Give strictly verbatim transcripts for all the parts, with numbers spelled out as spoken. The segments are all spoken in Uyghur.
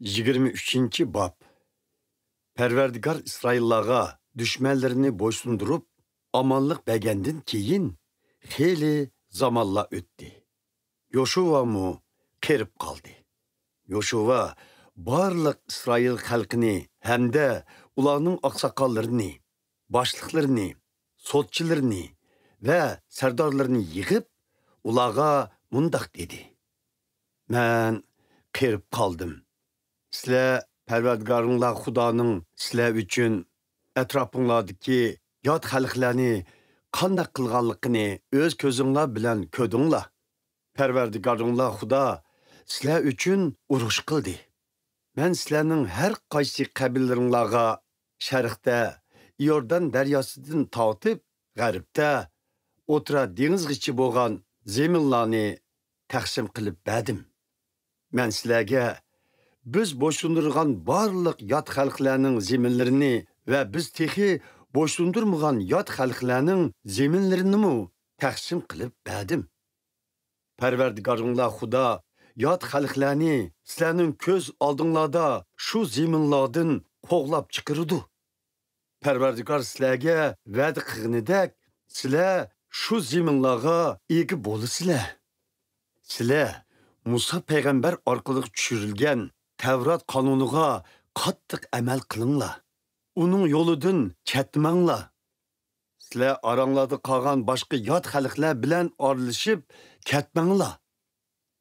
يىگىرمە ئۈچىنچى باب. پەرۋەردىگار ئىسرائىللارغا دۈشمەنلىرىنى بويسۇندۇرۇپ، ئامانلىق بەرگەندىن كېيىن خېلى زامانلار ئۆتتى. يوشۇۋامۇ قېرىپ قالدى. يوشۇۋا بارلىق ئىسرائىل خەلقىنى ھەمدە ئۇلارنىڭ ئاقساقاللىرىنى، باشلىقلىرىنى، سوتچىلىرىنى ۋە سەردارلىرىنى يىغىپ، ئۇلارغا مۇنداق دېدى: «مەن قېرىپ قالدىم. سىلەر پەرۋەردىگارىڭلار خۇدانىڭ سىلەر ئۈچۈن ئەتراپىڭلاردىكى يات خەلقلەرنى قانداق قىلغانلىقىنى ئۆز كۆزۈڭلار بىلەن كۆردۈڭلار. پەرۋەردىگارىڭلار خۇدا سىلەر ئۈچۈن ئۇرۇش قىلدى. مەن سىلەرنىڭ ھەر قايسى قەبىلىلىرىڭلارغا شەرقتە ئىيوردان دەرياسىدىن تارتىپ غەربتە ئوتتۇرا دېڭىزغىچە بولغان زېمىنلارنى تەقسىم قىلىپ بەردىم. مەن سىلەرگە بىز بويسۇندۇرغان بارلىق يات خەلقلەرنىڭ زېمىنلىرىنى ۋە بىز تېخى بويسۇندۇرمىغان يات خەلقلەرنىڭ زېمىنلىرىنىمۇ تەقسىم قىلىپ بەردىم. پەرۋەردىگارىڭلار خۇدا يات خەلقلەرنى سىلەرنىڭ كۆز ئالدىڭلاردا شۇ زېمىنلاردىن قوغلاپ چىقىرىدۇ. پەرۋەردىگار سىلەرگە ۋەدە قىلغىنىدەك، سىلەر شۇ زېمىنلارغا ئىگە بولىسىلەر. سىلەر مۇسا پەيغەمبەر ئارقىلىق چۈشۈرۈلگەن تەۋرات قانۇنىغا قاتتىق ئەمەل قىلىڭلار. ئۇنىڭ يولىدىن چەتنىمەڭلار. سىلەر ئاراڭلاردا قالغان باشقا يات خەلقلەر بىلەن ئارىلىشىپ كەتمەڭلار.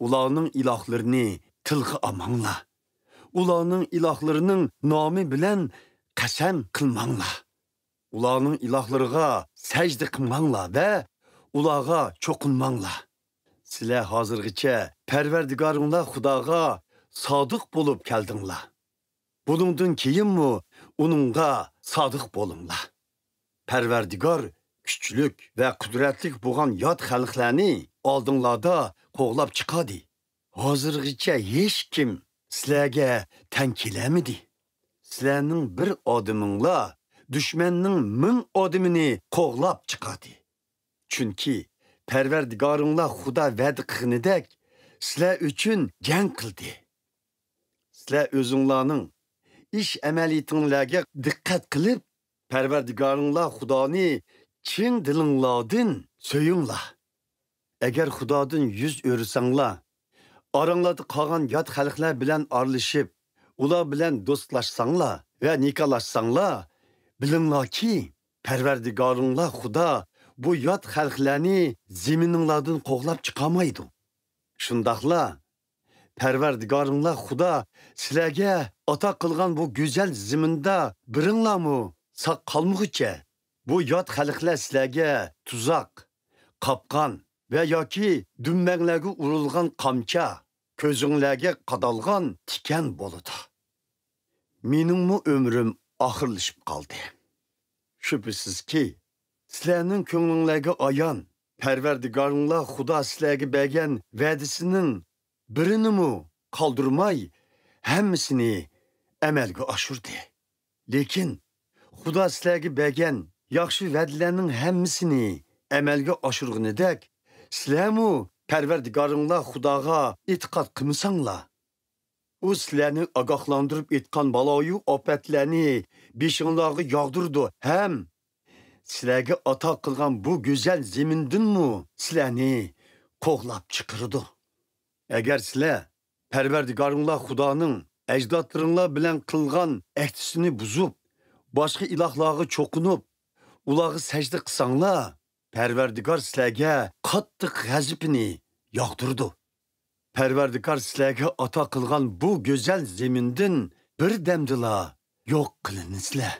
ئۇلارنىڭ ئىلاھلىرىنى تىلغا ئالماڭلار. ئۇلارنىڭ ئىلاھلىرىنىڭ نامى بىلەن قەسەم قىلماڭلار. ئۇلارنىڭ ئىلاھلىرىغا سەجدە قىلماڭلار ۋە ئۇلارغا چوقۇنماڭلار. سىلەر ھازىرغىچە پەرۋەردىگارىڭلار خۇداغا سادىق بولۇپ كەلدىڭلار. بۇنىڭدىن كېيىنمۇ ئۇنىڭغا سادىق بولۇڭلار. پەرۋەردىگار كۈچلۈك ۋە قۇدرەتلىك بولغان يات خەلقلەرنى ئالدىڭلاردا قوغلاپ چىقاردى. ھازىرغىچە ھېچكىم سىلەرگە تەڭ كېلەلمىدى. سىلەرنىڭ بىر ئادىمىڭلار دۈشمەننىڭ مىڭ ئادىمىنى قوغلاپ چىقاردى. چۈنكى پەرۋەردىگارىڭلار خۇدا ۋەدە قىلغىنىدەك سىلەر ئۈچۈن جەڭ قىلدى. سىلەر ئۆزۈڭلارنىڭ ئىش ئەمەلىيىتىڭلارگە دىققەت قىلىپ، پەرۋەردىگارىڭلار خۇدانى چىن دىلىڭلاردىن سۆيۈڭلار. ئەگەر خۇدادىن يۈز ئۆرۈسەڭلار، ئاراڭلاردا قالغان يات خەلقلەر بىلەن ئارىلىشىپ، ئۇلار بىلەن دوستلاشساڭلار ۋە نىكاھلاشساڭلار، بىلىڭلاركى، پەرۋەردىگارىڭلار خۇدا بۇ يات خەلقلەرنى زېمىنىڭلاردىن قوغلاپ چىقارمايدۇ. شۇنداقلا پەرۋەردىگارىڭلار خۇدا سىلەرگە ئاتا قىلغان بۇ گۈزەل زېمىندا بىرىڭلارمۇ ساق قالمىغۇچە، بۇ يات خەلقلەر سىلەرگە تۇزاق، قاپقان ۋە ياكى دۈمبەڭلەرگە ئۇرۇلغان قامچا، كۆزۈڭلەرگە قادالغان تىكەن بولىدۇ. مېنىڭمۇ ئۆمرۈم ئاخىرلىشىپ قالدى. شۈبھىسىزكى، سىلەرنىڭ كۆڭلۈڭلارغا ئايان، پەرۋەردىگارىڭلار خۇدا سىلەرگە بەرگەن ۋەدىسىنىڭ بىرىنىمۇ قالدۇرماي، ھەممىسىنى ئەمەلگە ئاشۇردى. لېكىن خۇدا سىلەرگە بەرگەن ياخشى ۋەدىلەرنىڭ ھەممىسىنى ئەمەلگە ئاشۇرغىنىدەك، سىلەرمۇ پەرۋەردىگارىڭلار خۇداغا ئېتىقاد قىلمىساڭلار، ئۇ سىلەرنى ئاگاھلاندۇرۇپ ئېيتقان بالايىئاپەتلەرنى بېشىڭلارغا ياغدۇرىدۇ ھەم سىلەرگە ئاتا قىلغان بۇ گۈزەل زېمىندىنمۇ سىلەرنى قوغلاپ چىقىرىدۇ. ئەگەر سىلەر پەرۋەردىگارىڭلار خۇدانىڭ ئەجدادلىرىڭلار بىلەن قىلغان ئەھدىسىنى بۇزۇپ، باشقا ئىلاھلارغا چوقۇنۇپ، ئۇلارغا سەجدە قىلساڭلار، پەرۋەردىگار سىلەرگە قاتتىق غەزىپىنى ياغدۇرىدۇ. پەرۋەردىگار سىلەرگە ئاتا قىلغان بۇ گۈزەل زېمىندىن بىردەمدىلا يوق قىلىنىسىلەر.